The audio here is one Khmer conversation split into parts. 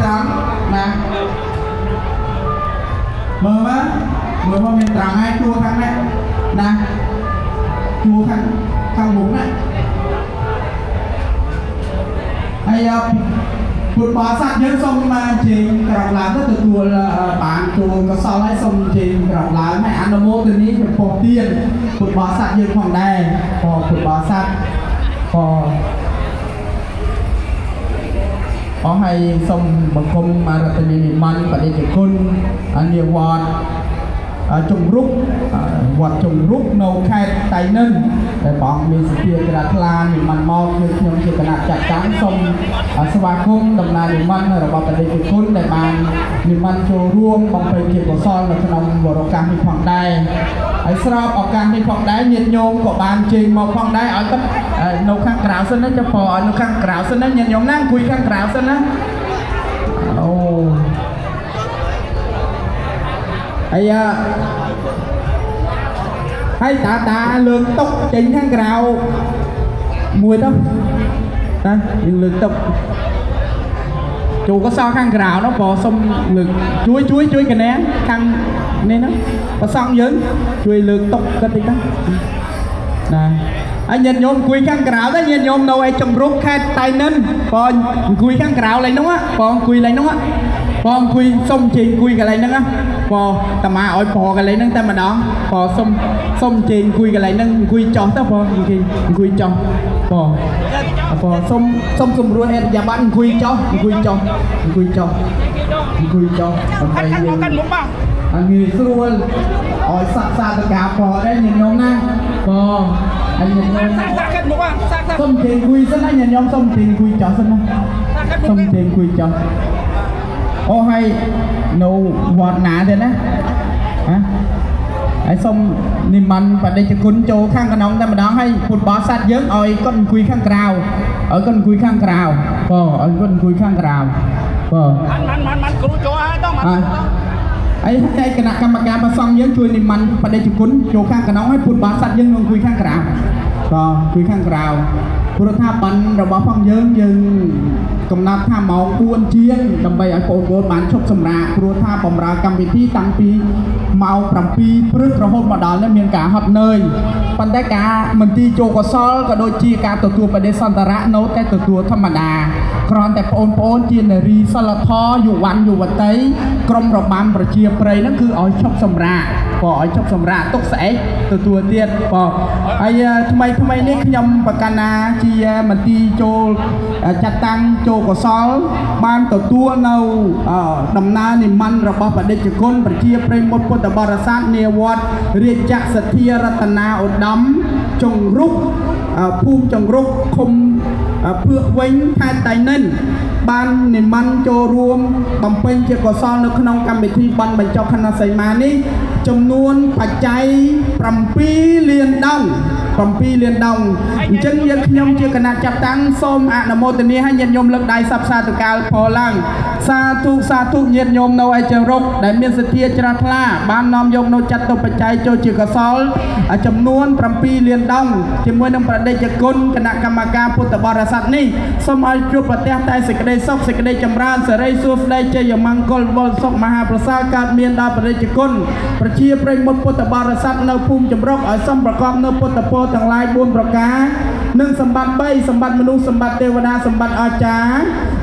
ត្រង់ណាមើលមកមើលមកមានត្រង់ហើយជួខាងនេះណាជួខាងខាងមុខណាហើយពុទ្ធបរិស័ទយើងសូមអញ្ជើញក្រោកឡើងទៅទទួលបានចូលកសលហើយសូមអញ្ជើញក្រោកឡើងហើយអនុមោទនាចំពោះទានពុទ្ធបរិស័ទយើងផងដែរក៏ពុទ្ធបរិស័ទក៏អស់ហើយសូមបង្គំអរតនីនិមន្តបដិជគុណនាវត្តជំរុកវត្តជំរុកនៅខេត្តតៃនិនដែលបងមានសទ្ធាក្រាថ្លានិមន្តមកគឺខ្ញុំជាគណៈចាត់តាំងសូមស្វាគមន៍ដំណើរនិមន្តរបស់បដិជគុណដែលបាននិមន្តចូលរួមបំពេញជាកុសលនៅក្នុងវរកាសនេះផងដែរហើយស្របឱកាសនេះផងដែរញាតិញោមក៏បានជើញមកផងដែរឲ្យគាត់នៅខាងក្រៅសិនណាចំពោះឲ្យនៅខាងក្រៅសិនណាញាតិញោមណាអង្គុយខាងក្រៅសិនណាអូហើយហើយតាតាលើកតុកចេញខាងក្រៅមួយទៅណាយើងលើកតុកចូលក៏សល់ខាងក្រៅនោះបើសុំលើកជួយជួយជួយកណែខាងនេះណាប្រសង់យើងជួយលើកតុកគាត់តិចទៅណាហើយញាតិញោមអង្គុយខាងក្រៅទៅញាតិញោមនៅឯជំរុកខេត្តតៃនិនបើអង្គុយខាងក្រៅឡើយនោះបើអង្គុយឡើយនោះបើអង្គុយសុំជេងអង្គុយកន្លែងហ្នឹងណាបើតាម៉ាឲ្យប្រកន្លែងហ្នឹងតែម្ដងបើសុំសុំជេងអង្គុយកន្លែងហ្នឹងអង្គុយចោះទៅបើអង្គុយចោះបើបើសុំសុំសម្រួលអេតយ៉ាបាត់អង្គុយចោះអង្គុយចោះអង្គុយចោះអង្គុយចោះដើម្បីយើងឲ្យងាយស្រួលឲ្យសាក់សាតកាពដែរញាតិញោមណាបើហើយញាតិញោមសុំជេងអង្គុយសិនណាញាតិញោមសុំជេងអង្គុយចោះសិនណាសុំជេងអង្គុយចោះអូហើយនៅវត្តណាទេណាហ៎ហើយសូមនិមន្តបដិជគុណចូលខាងក្នុងតែម្ដងហើយពុទ្ធបរិស័ទយើងឲ្យគាត់អង្គុយខាងក្រៅឲ្យគាត់អង្គុយខាងក្រៅបើឲ្យគាត់អង្គុយខាងក្រៅបើ มันគ្រូចូលហើយតោះมัน ហើយតែគណៈកម្មការប្រសង់យើងជួយនិមន្តបដិជគុណចូលខាងក្នុងហើយពុទ្ធបរិស័ទយើងនឹងអង្គុយខាងក្រៅបើអង្គុយខាងក្រៅព្រោះថាបានរបស់ផងយើងយើងកំណត់ថាម៉ោង4ជាងដើម្បីឲ្យបងប្អូនបានឈប់សម្រាកព្រោះថាបំរើកម្មវិធីតាំងពីម៉ោង7ព្រឹករហូតមកដល់នេះមានការហត់នឿយប៉ុន្តែការមន្ទីរចូលកុសលក៏ដូចជាការទទួលបដិសន្តរៈនៅតែទទួលធម្មតាគ្រាន់តែបងប្អូនជានារីសិលធម៌យុវ័នយុវតីក្រុមរបាំប្រជាប្រិយហ្នឹងគឺឲ្យឈប់សម្រាកបើឲ្យឈប់សម្រាកទុកស្អែកទទួលទៀតបើហើយថ្មីថ្មីនេះខ្ញុំប្រកាសណាជាមន្ទីរចូលចាត់តាំងចូលកុសលបានទទួលនៅដំណើរនិមន្តរបស់បដិជគុណប្រជាប្រិយមិត្តពុទ្ធបរិស័ទនាវត្តរាជសទ្ធារតនាឧត្តមចង្រុកភូមិចង្រុកឃុំភឿកវិញខេត្តតៃនិនបាននិមន្តចូលរួមបំពេញជាកុសលនៅក្នុងកម្មវិធីបន់បញ្ចុះខណ្ឌសីមានេះចំនួនបច្ច័យ7លានដង7លានដងអញ្ចឹងយើងខ្ញុំជាគណៈចាត់តាំងសូមអនុមោទនាឲ្យញាតិញោមលើកដៃសັບសាធុកាលផលឡើងសាធុសាធុញាតិញោមនៅឯចរុកដែលមានសទ្ធាជ្រះថ្លាបាននាំយកនៅចាត់ទុបច្ច័យចូលជាកុសលចំនួន7លានដងជាមួយនឹងប្រដេជគុណគណៈកម្មការពុទ្ធបរិស័ទនេះសូមឲ្យជួបប្រទះតែសេចក្តីសុខសេចក្តីចម្រើនសិរីសួស្តីជ័យមង្គលវលសុខមហាប្រសើរកើតមានដល់ប្រដេជគុណប្រជាប្រិយមិត្តពុទ្ធបរិស័ទនៅភូមិចម្រុកឲ្យសំប្រកបនៅពុទ្ធពរទាំងឡាយ4ប្រការនិងសម្បត្តិ3សម្បត្តិមនុស្សសម្បត្តិទេវតាសម្បត្តិអាចារ្យ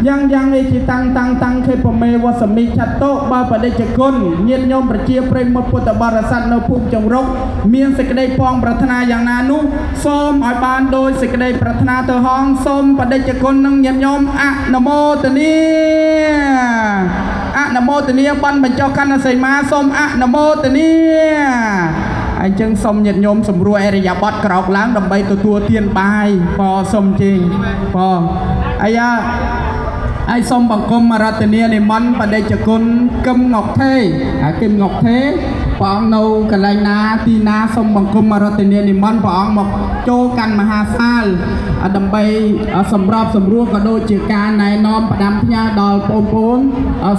យ៉ាងយ៉ាងនេះជាតាំងតាំងតាំងខេបមេវសមិឆតុបើបដិជគុណញាតិញោមប្រជាប្រិយមិត្តពុទ្ធបរិស័ទនៅភូមិចម្រុកមានសេចក្តីប៉ងប្រាថ្នាយ៉ាងណានោះសូមឲ្យបានដោយសេចក្តីប្រាថ្នាទៅហងសូមបដិជគុណនិងញាតិញោមអនុមោទនាអនុមោទនាបន់បញ្ចុះខណ្ឌសីមាសូមអនុមោទនាអញ្ចឹងសូមញាតិញោមសម្រួលអរិយាប័ត្រក្រោកឡើងដើម្បីទទួលទានបាយបសូមជេងបអាយ៉ាហើយសូមបង្គំរតនានិមន្តបដិជគុណគឹមងុកថេគឹមងុកថេព្រះអង្គនៅកន្លែងណាទីណាសូមបង្គំរតនានិមន្តព្រះអង្គមកចូលកាន់មហាសាលដើម្បីសម្របសម្រួលក៏ដូចជាការណែនាំផ្ដាំផ្ញើដល់បងប្អូន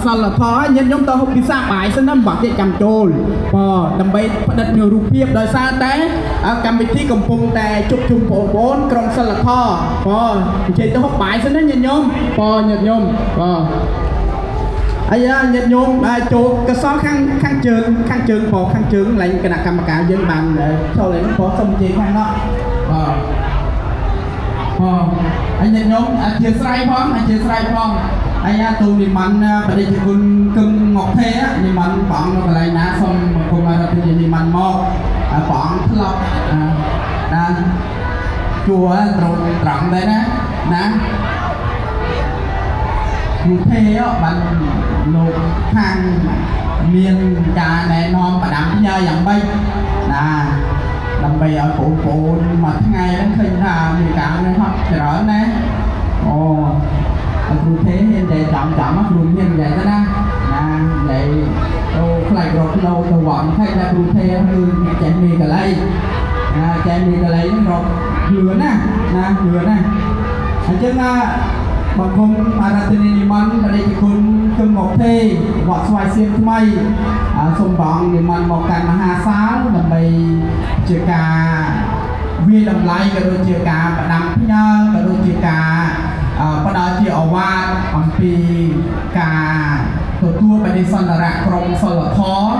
សិលធម៌ញាតិញោមទៅហូបពិសាបាយសិនណាមិនបាក់ទៀតចាំចូលបើដើម្បីផ្ដិតនៅរូបភាពដោយសារតែកម្មវិធីកំពុងតែជុំជុំបងប្អូនក្រុមសិលធម៌បើនិយាយទៅហូបបាយសិនណាញាតិញោមបើញាតិញោមបើ អាយ៉ាញាតិញោមចូលកសលខាងខាងជើងខាងជើងផងខាងជើងឡើងគណៈកម្មការយើងបានចូលឡើងផងសុំជេរខាងនោះបាទ អញញាតិញោមអធិស្ឋានផងអធិស្ឋានផងអាយ៉ាទូនិមន្តបដិជគុណកឹងងកទេនិមន្តព្រះអង្គនៅកន្លែងណាសូមបង្គំរដ្ឋានិមន្តមកព្រះអង្គធ្លាប់ណាជួត្រង់ត្រង់ដែរណាណាគ្រូទេបានលោកខាងមានការណែនាំបដាំផ្ញើយ៉ាងម៉េចណាដើម្បីឲ្យបងប្អូនមួយថ្ងៃហ្នឹងឃើញថាមានការនឹងហត់ច្រើនណាអូគ្រូទេហ៊ានតែចាំចាំគ្រូហ៊ាននិយាយទៅណាណានិយាយអូខ្លាចរកផ្លូវទៅវត្តខេថាគ្រូទេគឺចេះមានកលៃណាចេះមានកលៃហ្នឹងរកលឿនណាណាលឿនណាអញ្ចឹងណាបង្គំអារាធនានិមន្តបដិគុណគឹមមកទេវត្តស្វាយសៀមថ្មីសូមបងនិមន្តមកកាន់មហាសាលដើម្បីជាការវាតម្លៃក៏ដូចជាការផ្ដាំផ្ញើក៏ដូចជាការផ្ដល់ជាអវាទអំពីការទទួលបដិសន្ធរៈក្រមសិលធម៌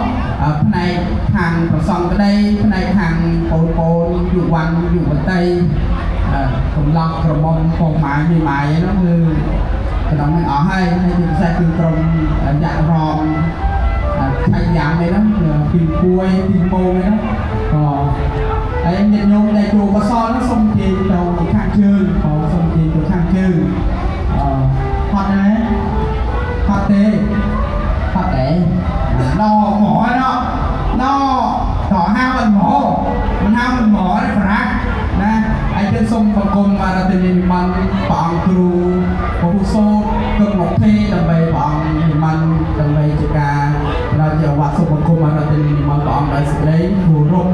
ផ្នែកខាងប្រសង់ក្តីផ្នែកខាងបងប្អូនយុវ័នយុវតីកំឡោះក្រមុំពងម៉ាយមីម៉ាយហ្នឹងគឺក្នុងហ្នឹងអស់ហើយហើយជាពិសេសគឺក្រុមយ៉ាក់រងឆៃយ៉ាំអីហ្នឹងពីពួយពីម៉ូងអីហ្នឹងក៏ហើយញាតិញោមដែលជួកសលហ្នឹងសូមជិះទៅខាងជើងក៏សូមជិះទៅខាងជើងអឺហត់ដែរហត់ទេហត់ដែរណហ្មណណតហាមិនហ្មមិនហាមិនហ្មទេប្រាក់ណាហើយយើងសូមបង្គំអារាធនានិមន្តព្រះអង្គគ្រូពហុសោតគឹមមកទេដើម្បីព្រះអង្គនិមន្តដើម្បីជាការផ្ដល់ជាវត្តសូមបង្គំអារាធនានិមន្តព្រះអង្គដោយសេចក្តីគោរព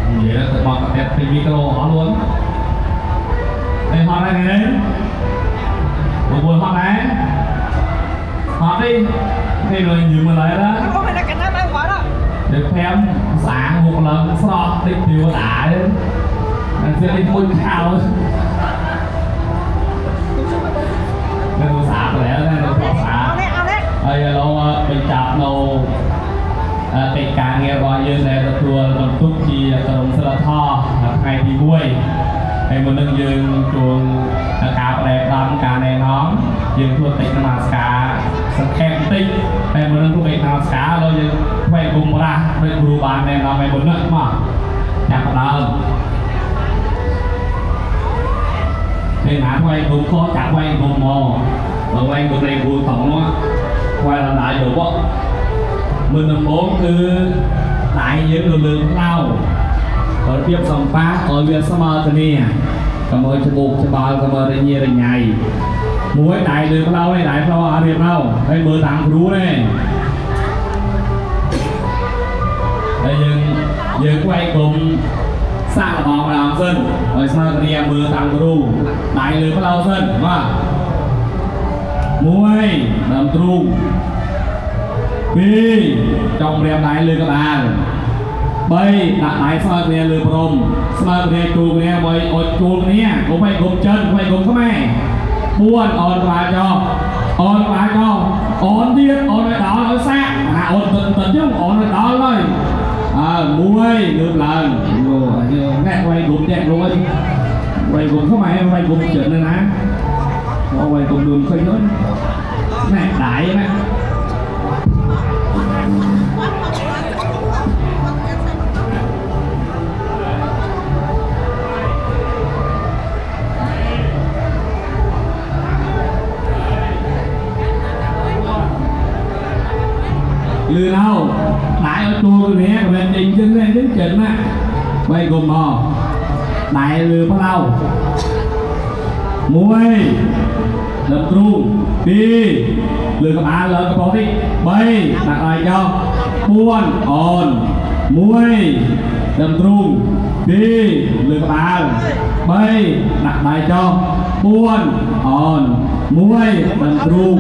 និយាយទៅបោះកាពីមីក្រូអស់luôn នេះហត់ដែរនេះបងប្អូនហត់ដែរហត់ទេនេះដូចយឺមកឡើយណា អូមែនកណ្ណាបានវត្ត để xem sáng một lần sọt đi tiêu đại sẽ đi phun khao នៅស្អាតแล้วនៅស្អាត เอาเนี่ยเอาเนี่ย ហើយឥឡូវបញ្ចប់នៅកិច្ចការងាររបស់យើងដែលទទួលបន្ទុកជាក្រុមសិលធម៌ថ្ងៃទី1ហើយមុននឹងយើងជួងការប្រែប្រាប់ការណែនាំយើងធ្វើកិច្ចនមស្ការសង្ខេបបន្តិចហើយមុននឹងធ្វើកិច្ចនមស្ការឥឡូវយើងធ្វើគុំរាស់ដោយគ្រូបានណែនាំឲ្យមុននោះមកចាប់ផ្ដើមពេលណាធ្វើគុំខចាប់ធ្វើគុំមកបើធ្វើគុំនេះគ្រូថងនោះធ្វើដល់ដល់យកមុនដំបូងគឺដៃយើងនៅលើផ្លៅរបៀបសម្បាឲ្យវាស្មើគ្នាកុំឲ្យច្បូកច្បល់កុំឲ្យរញ៉េរញ៉ៃមួយដៃលើផ្លៅនេះដៃផ្លៅអត់រៀបនៅហើយមើលតាមគ្រូនេះហើយយើងយើងខ្វែងគុំសាកល្បងម្ដងសិនឲ្យស្មើគ្នាមើលតាមគ្រូដៃលើផ្លៅសិនបាទមួយដើមទ្រូងពីរចុងរៀបដៃលើក្បាល3ដាក់ដៃស្មើគ្នាលើព្រំស្មើគ្នាជួលគ្នាឲ្យអុចជួលគ្នាកុំឲ្យគុំចិនកុំឲ្យគុំខ្មែរ4អូនក្បាលចុះអូនក្បាលចុះអូនទៀតអូនឲ្យដល់ឲ្យសាកណាអូនទឹកទឹកចឹងអូនឲ្យដល់ហើយអើមួយងើបឡើងអូណែវាយគុំចែករួចវាយគុំខ្មែរវាយគុំចិនណាអូវាយគុំលឿនឃើញនោះណែដៃណាលឺនៅដៃឲ្យជួលគ្នាក៏មិនអញ្ចឹងដែរអញ្ចឹងចិនណាវាយគុំមកដៃលើផ្លៅមួយដើមទ្រូងពីរលើក្បាលលើកប៉ុនេះ3ដាក់ដៃចុះ4អូនមួយដើមទ្រូងពីរលើក្បាល3ដាក់ដៃចុះ4អូនមួយដើមទ្រូង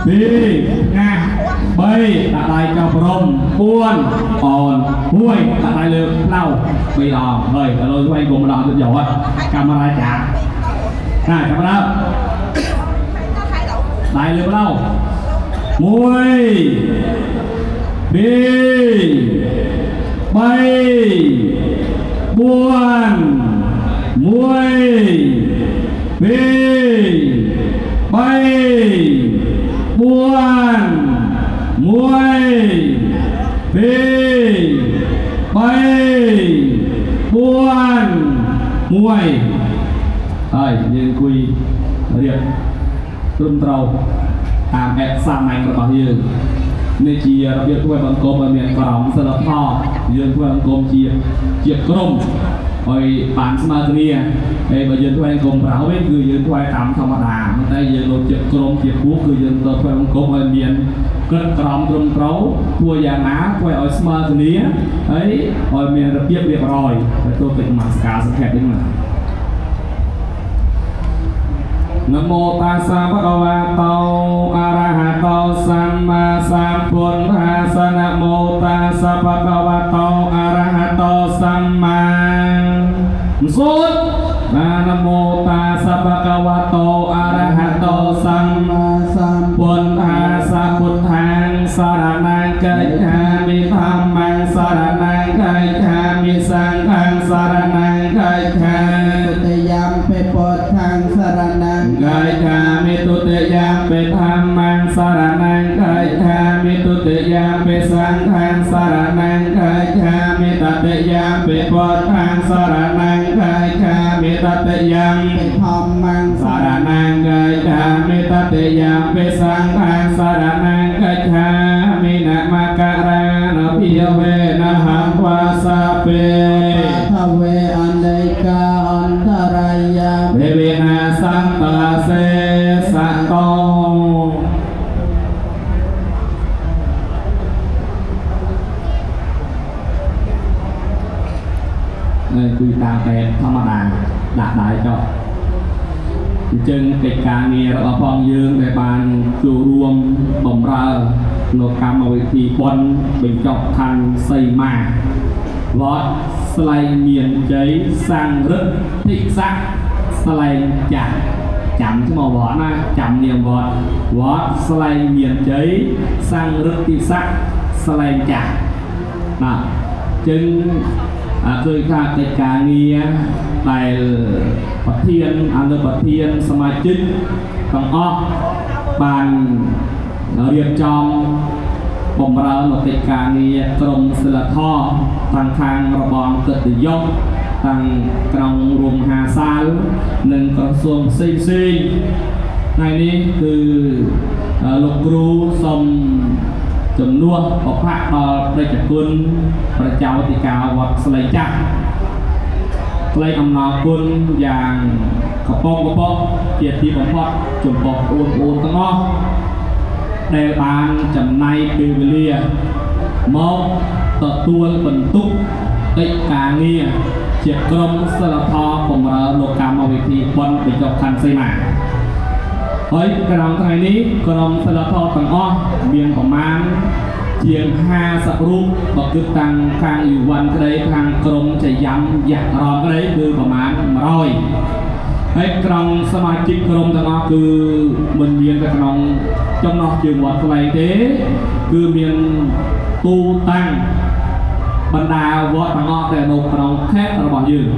ពីរងាស់ 3ដាក់ដៃចុះព្រំ4អូន1ដាក់ដៃលើផ្លៅ3ដងហើយឥឡូវស្វែងគុំម្ដងទៀតយកកាមេរ៉ាចាណាកាមេរ៉ាដៃលើផ្លៅ1 2 3 4 1 2 3 4 1 2 3 4 1ហើយយើងអង្គុយរៀបត្រឹមត្រូវតាមបែបសាមញ្ញរបស់យើងនេះជារបៀបធ្វើបង្គំឲ្យមានក្រមសីលធម៌យើងធ្វើបង្គំជាក្រុមឲ្យបានស្មើគ្នាហើយបើយើងធ្វើបង្គំប្រៅវិញគឺយើងធ្វើតាមធម្មតាប៉ុន្តែយើងលោកជាក្រុមជាពួកគឺយើងទៅធ្វើបង្គំឲ្យមានក្រឹតក្រមត្រឹមត្រូវធ្វើយ៉ាងណាធ្វើឲ្យស្មើគ្នាហើយឲ្យមានរបៀបរៀបរយហើយទៅកិច្ចនមស្ការសង្ខេបនេះណានមោតាសៈភគវតោអរហតោសម្មាសម្ពុទ្ធាសនមោតាសៈភគវតោអរហតោសម្មាសូត្រនមោតាសៈភគវតោអរហតោសម្មាសម្ពុទ្ធាសពុទ្ធាងសរណង្កិច្ឆាមិធម្មងសរណង្កិច្ឆាមិសង្ឃងសរណង្កិច្ឆា ទុតិយំពេពុទ្ធាងសរណង្ កិច្ឆាមិទុតិយំពេធម្មងសរណង្កិច្ឆាមិទុតិយំពេសង្ឃងសរណង្កិច្ឆាមិតតិយំពេពុទ្ធាងសរណង្កិច្ឆាមិតតិយំ ពេធម្មង សរណង្កិច្ឆាមិតតិយំពេសង្ឃងសរណង្កិច្ឆាមិនមករណភិវេនហំវាសាពេ ทเวอันเดกาอันตรายา เทเวนาสังตาเสสะโตនេះគឺតាមបែបធម្មតាដាក់ដៃចុះអញ្ចឹងកិច្ចការងាររបស់ផងយើងដែលបានចូលរួមបំរើនៅកម្មវិធីបុណ្យបញ្ចុះខណ្ឌសីមាវត្តស្លែងមានជ័យសង្រិទ្ធិស័កស្លែងចាស់ចាំឈ្មោះវត្តណាចាំនាមវត្តវត្តស្លែងមានជ័យសង្រិទ្ធិស័កស្លែងចាស់ណាអញ្ចឹងឃើញថាកិច្ចការងារដែលប្រធានអនុប្រធានសមាជិកទាំងអស់បានរៀបចំបំរើនៅកិច្ចការងារក្រុមសិលធម៌ទាំងខាងរបងកិត្តិយសទាំងក្នុងរោងហាសាលនិងក្រសួងផ្សេងផ្សេងថ្ងៃនេះគឺលោកគ្រូសូមជំនួសបភៈដល់ព្រះជគុណព្រះចៅអធិការវត្តស្លៃចាស់ថ្លែងអំណរគុណយ៉ាងកប៉ុងកប៉ុកជាទីបំផុតចំពោះបងប្អូនទាំងអស់ដែលបានចំណាយពេលវេលាមកទទួលបន្ទុកកិច្ចការងារជាក្រុមសិលធម៌បំរើលោកកម្មវិធីបុណ្យបញ្ចុះខណ្ឌសីមាហើយក្នុងថ្ងៃនេះក្រុមសិលធម៌ទាំងអស់មានប្រមាណជាង50រូបបើគិតតាំងខាងយុវ័នក្តីខាងក្រុមចយាំយៈរងក្តីគឺប្រមាណ100ហើយក្នុងសមាជិកក្រុមទាំងអស់គឺមិនមានតែក្នុងចំណោះជើងវត្តខ្លីទេគឺមានទូតាំងបណ្ដាវត្តទាំងអស់ដែលនៅក្នុងខេត្តរបស់យើង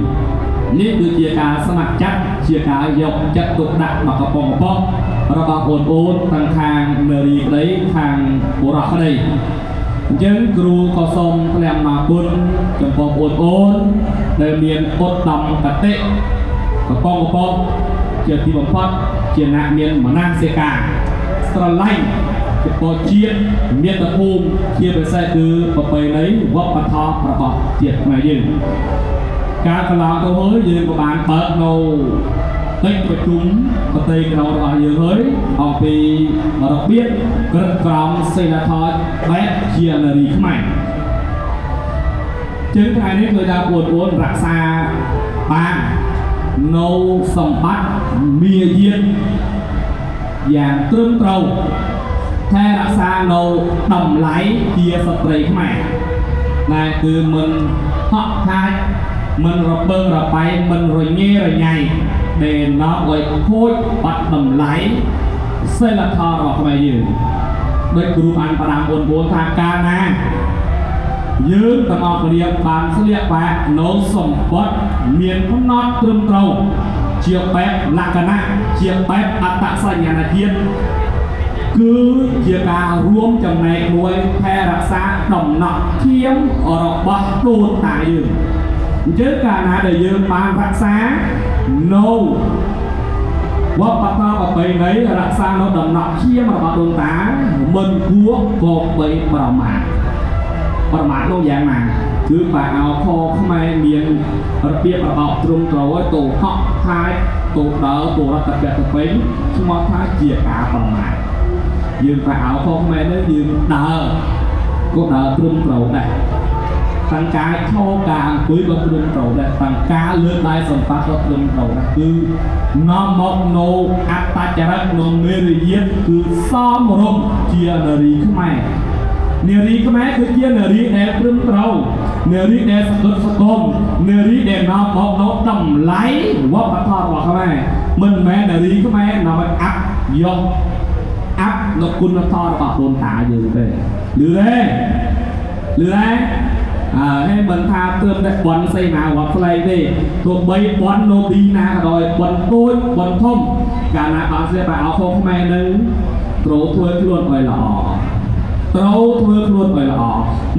នេះគឺជាការស្ម័គ្រចិត្តជាការយកចិត្តទុកដាក់មកកំប៉ុងកំប៉ុងរបស់បងប្អូនទាំងខាងនារីក្តីខាងបុរសក្តីអញ្ចឹងគ្រូក៏សូមថ្លែងអំណរគុណចំពោះបងប្អូនដែលមានឧត្តមគតិកំប៉ុងកំប៉ុងជាទីបំផុតជាអ្នកមានមនសិការស្រឡាញ់ចំពោះជាតិមាតុភូមិជាពិសេសគឺប្រពៃណីវប្បធម៌របស់ជាតិខ្មែរយើងការកន្លងទៅហើយយើងក៏បានបើកនៅកិច្ចប្រជុំប្រតិក្នុងរបស់យើងហើយអំពីរបៀបក្រឹតក្រមសីលធម៌បែបជានារីខ្មែរជើងថ្ងៃនេះគឺថាបងប្អូនរក្សាបាននៅសម្បត្តិមាយាទយ៉ាងត្រឹមត្រូវ ថែរក្សានៅតម្លៃជាស្ត្រីខ្មែរណែគឺមិនហក់ហាច់មិនរពឹងរបែមិនរញ៉េរញ៉ៃដែលនាំឲ្យខូចបាត់តម្លៃសិលធម៌របស់ខ្មែរយើងដោយគ្រូអានប្រាំ44ថាកាលណាយើងទាំងអស់គ្នាបានស្លៀកពាក់នៅសម្បត្តិមានកំណត់ត្រឹមត្រូវជាបែបលក្ខណៈជាបែបអត្តសញ្ញាណជាតិគឺជាការរួមចំណែកមួយថែរក្សាដំណក់ឈាមរបស់ដូនតាយើងអញ្ចឹងកាលណាដែលយើងបានរក្សានៅវប្បធម៌ប្រពៃណីរក្សានៅដំណក់ឈាមរបស់ដូនតាមិនគួរគប្បីប្រមាថប្រមាថនោះយ៉ាងណាគឺបើអោខខ្មែរមានរបៀបរបបត្រឹមត្រូវឲ្យទៅហក់ហាយទៅដើរទៅរត់តពាក់ទៅពេញឈ្មោះថាជាការប្រមាថយើងបើអោខខ្មែរនេះយើងដើរក៏ដើរត្រឹមត្រូវដែរតាំងការឈរការអង្គុយក៏ត្រឹមត្រូវដែរតាំងការលើកដៃសម្បត្តិក៏ត្រឹមត្រូវដែរគឺនាំមកនៅអត្តចរិតនៅមេរយាទគឺសមរម្យជានារីខ្មែរនារីខ្មែរគឺជានារីដែលត្រឹមត្រូវនារីដែលសកត់សកុំនារីដែលនាំមកនៅតម្លៃវប្បធម៌របស់ខ្មែរមិនមែននារីខ្មែរនាំឲ្យអាប់យកអាប់នៅគុណធម៌របស់ដូនតាយើងទេឮទេឮទេអើហើយមិនថាត្រឹមតែបន់សីមាវត្តស្លែងទេទោះបីបន់នៅទីណាក៏ដោយបន់តូចបន់ធំកាលណាបានស្លៀកបែបអោខខ្មែរនឹងត្រូវធ្វើខ្លួនឲ្យល្អត្រូវធ្វើខ្លួនឲ្យល្អ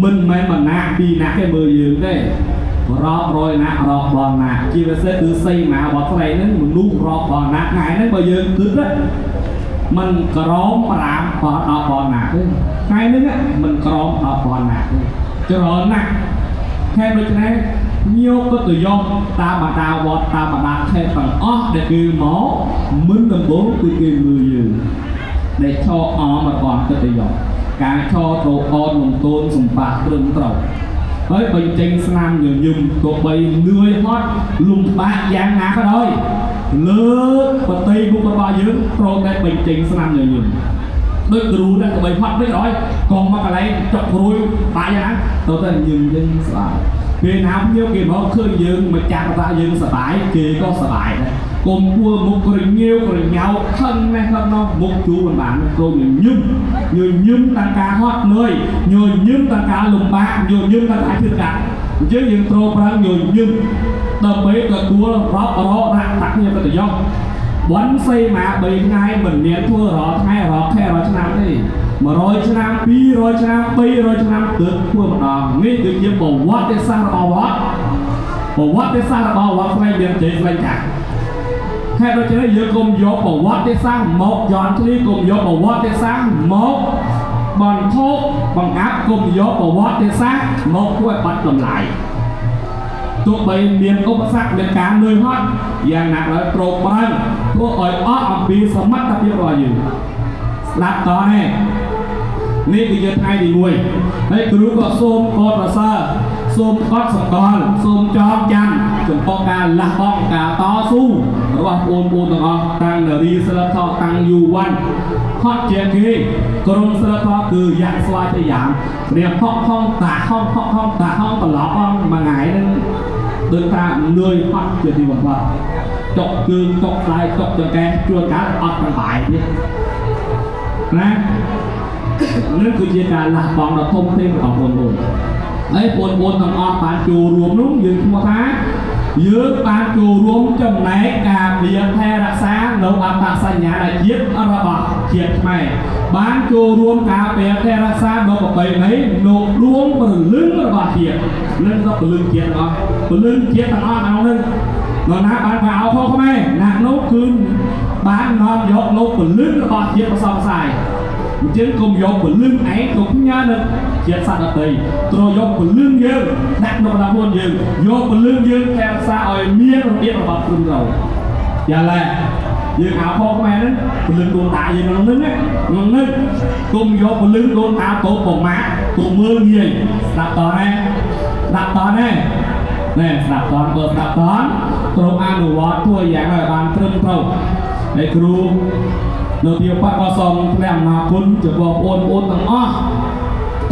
មិនមែនម្នាក់ពីរនាក់គេមើលយើងទេរាប់រយនាក់រាប់បងណាជាពិសេសគឺសីមាវត្តស្លែងហ្នឹងមនុស្សរាប់បងណាថ្ងៃហ្នឹងបើយើងគិតណាមិនក្រោម5បើ10បងណាទេថ្ងៃហ្នឹងមិនក្រោម10បងណាទេច្រើនណាស់ហេតុដូច្នេះញោគកិត្តិយសតាមបណ្ដាវត្តតាមបណ្ដាខេត្តទាំងអស់ដែលគឺមកមិនដំបូងគឺគេមើលយើងដែលឈរអមរបស់កិត្តិយសការឈរត្រូវអនលំទោនសម្បាត្រឹមត្រូវហើយបញ្ចេញស្នាមញញឹមទោះបីនឿយហត់លំបាកយ៉ាងណាក៏ដោយលើបតីមុខរបស់យើងត្រូវតែបញ្ចេញស្នាមញញឹមដូចគ្រូដែរក៏បីហត់មិនរយកងមកកន្លែងចុកព្រួយបាក់យ៉ាងណាទៅតែញឹមយើងស្អាតពេលណាភ្ញៀវគេមកឃើញយើងមកចាក់ថាយើងសប្បាយគេក៏សប្បាយដែរកុំពួរមុខក្រញៀវក្រញ៉ៅខឹងណេះខឹងនោះមុខជូរមិនបានត្រូវញញឹមញញឹមតាំងការហត់នឿយញញឹមតាំងការលំបាកញញឹមតាំងការជឿកាត់អញ្ចឹងយើងត្រូវប្រឹងញញឹមដើម្បីទទួលរាប់រកដាក់តាក់គ្នាកិត្តិយសបន់សីមា3ថ្ងៃមិនមានធ្វើរាល់ថ្ងៃរាល់ខែរាល់ឆ្នាំទេ100ឆ្នាំ200ឆ្នាំ300ឆ្នាំទើបធ្វើម្ដងនេះគឺជាប្រវត្តិសាស្ត្ររបស់វត្តប្រវត្តិសាស្ត្ររបស់វត្តផ្នែកមានជ័យស្វែងចាស់ហេតុដូច្នេះយើងកុំយកប្រវត្តិសាស្ត្រមកយន់ធ្លីកុំយកប្រវត្តិសាស្ត្រមកបន្ថោកបង្អាប់កុំយកប្រវត្តិសាស្ត្រមកធ្វើឲ្យបាត់តម្លៃទោះបីមានឧបសគ្គមានការនឿយហត់យ៉ាងណាក៏ដោយត្រូវប្រឹងធ្វើឲ្យអស់អំពីសមត្ថភាពរបស់យើងស្ដាប់តនេះនេះគឺជាថ្ងៃទី1ហើយគ្រូក៏សូមកោតប្រសើរសូមកត់សម្គាល់សូមចងចាំចំពោះការលះបង់ការតស៊ូរបស់បងប្អូនទាំងអស់តាំងនារីសិលធម៌តាំងយុវ័នហត់ជាងគេក្រុមសិលធម៌គឺយ៉ាក់ស្វាយទៅយ៉ាងគ្នាហក់ហងតាហងហក់ហងតាហងត្រឡប់ហងមួយថ្ងៃហ្នឹងដូចថានឿយហត់ជាទីបំផុតចុកជើងចុកដៃចុកចង្កេះជួនកាលអត់ប្របាយទៀតណានេះគឺជាការលះបង់ដ៏ធំធេងរបស់បងប្អូនហើយបងប្អូនទាំងអស់បានចូលរួមនោះយើងឈ្មោះថាយើងបានចូលរួមចំណែកការពារថែរក្សានៅអត្តសញ្ញាណជាតិរបស់ជាតិខ្មែរបានចូលរួមការពារថែរក្សានៅប្រពៃណីនៅដួងព្រលឹងរបស់ជាតិនឹងក៏ព្រលឹងជាតិទាំងអស់ព្រលឹងជាតិទាំងអស់ក្នុងនោះនរណាបានប្រអោខខ្មែរណាក់នោះគឺបាននាំយកនៅព្រលឹងរបស់ជាតិផ្សព្វផ្សាយអញ្ចឹងកុំយកពលឹងឯងទៅផ្ញើនៅជាតិសត្វដទៃត្រូវយកពលឹងយើងដាក់នៅក្នុងខ្លួនយើងយកពលឹងយើងថែរក្សាឲ្យមានរបៀបរបបត្រឹមត្រូវយ៉ាងឡែយើងអោខខ្មែរហ្នឹងពលឹងដូនតាយើងក្នុងហ្នឹងក្នុងហ្នឹងកុំយកពលឹងដូនតាទៅប្រមាថទៅមើលងាយស្ដាប់តណែស្ដាប់តណែណែស្ដាប់តបើស្ដាប់តត្រូវអនុវត្តធ្វើយ៉ាងឲ្យបានត្រឹមត្រូវហើយគ្រូ នៅទីបំផុតក៏សូមថ្លែងអំណរគុណចំពោះបងប្អូនទាំងអស់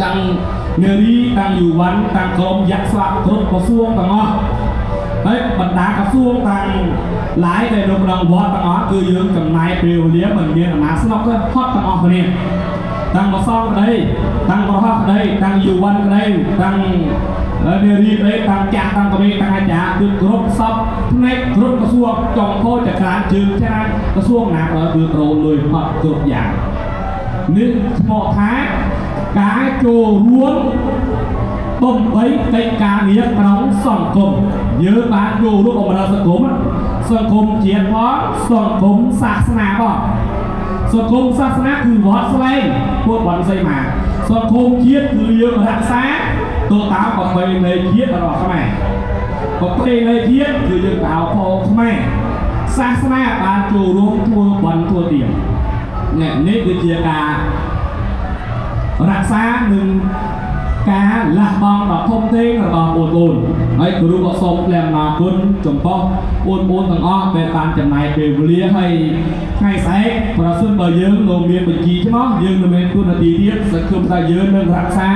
ទាំងនារីទាំងយុវជនទាំងក្រុមយក្សស្លាប់គ្រប់ក្រសួងទាំងអស់ហើយបណ្ដាក្រសួងទាំងឡាយដែលនៅក្នុងវត្តទាំងអស់គឺយើងចំណាយពេលវេលាមិនមានអាណាស្នុកទេហត់ទាំងអស់គ្នាទាំងប្រសងក្តីទាំងប្រហោះក្តីទាំងយុវជនក្តីទាំងនារីក្តីទាំងចាស់ទាំងក្មេងទាំងអាចារ្យគឺគ្រប់សពផ្នែកគ្រប់ក្រសួងចុងខូចចក្រានជើងច្រើនក្រសួងណាក៏ដោយគឺត្រូវលុយហត់គ្រប់យ៉ាងនេះឈ្មោះថាការចូលរួមបំបីកិច្ចការងារក្នុងសង្គមយើងបានចូលរួមបម្រើសង្គមសង្គមជាតិផងសង្គមសាសនាផងសង្គមសាសនាគឺវត្តស្លែងពួកវត្តសីមាសង្គមជាតិគឺយើងរក្សាទៅតាមប្រពៃណីជាតិរបស់ខ្មែរប្រពៃណីជាតិគឺយើងទៅហៅខ្មែរសាសនាបានចូលរួមធ្វើបន់ធ្វើទាននេះនេះគឺជាការរក្សានិងការលះបង់ដ៏ធំធេងរបស់បងប្អូនហើយគ្រូក៏សូមថ្លែងអំណរគុណចំពោះបងប្អូនទាំងអស់ដែលបានចំណាយពេលវេលាហើយថ្ងៃស្អែកប្រសិនបើយើងនៅមានបញ្ជីឈ្មោះយើងនៅមានគុណនាទីទៀតសង្ឃឹមថាយើងនឹងរក្សា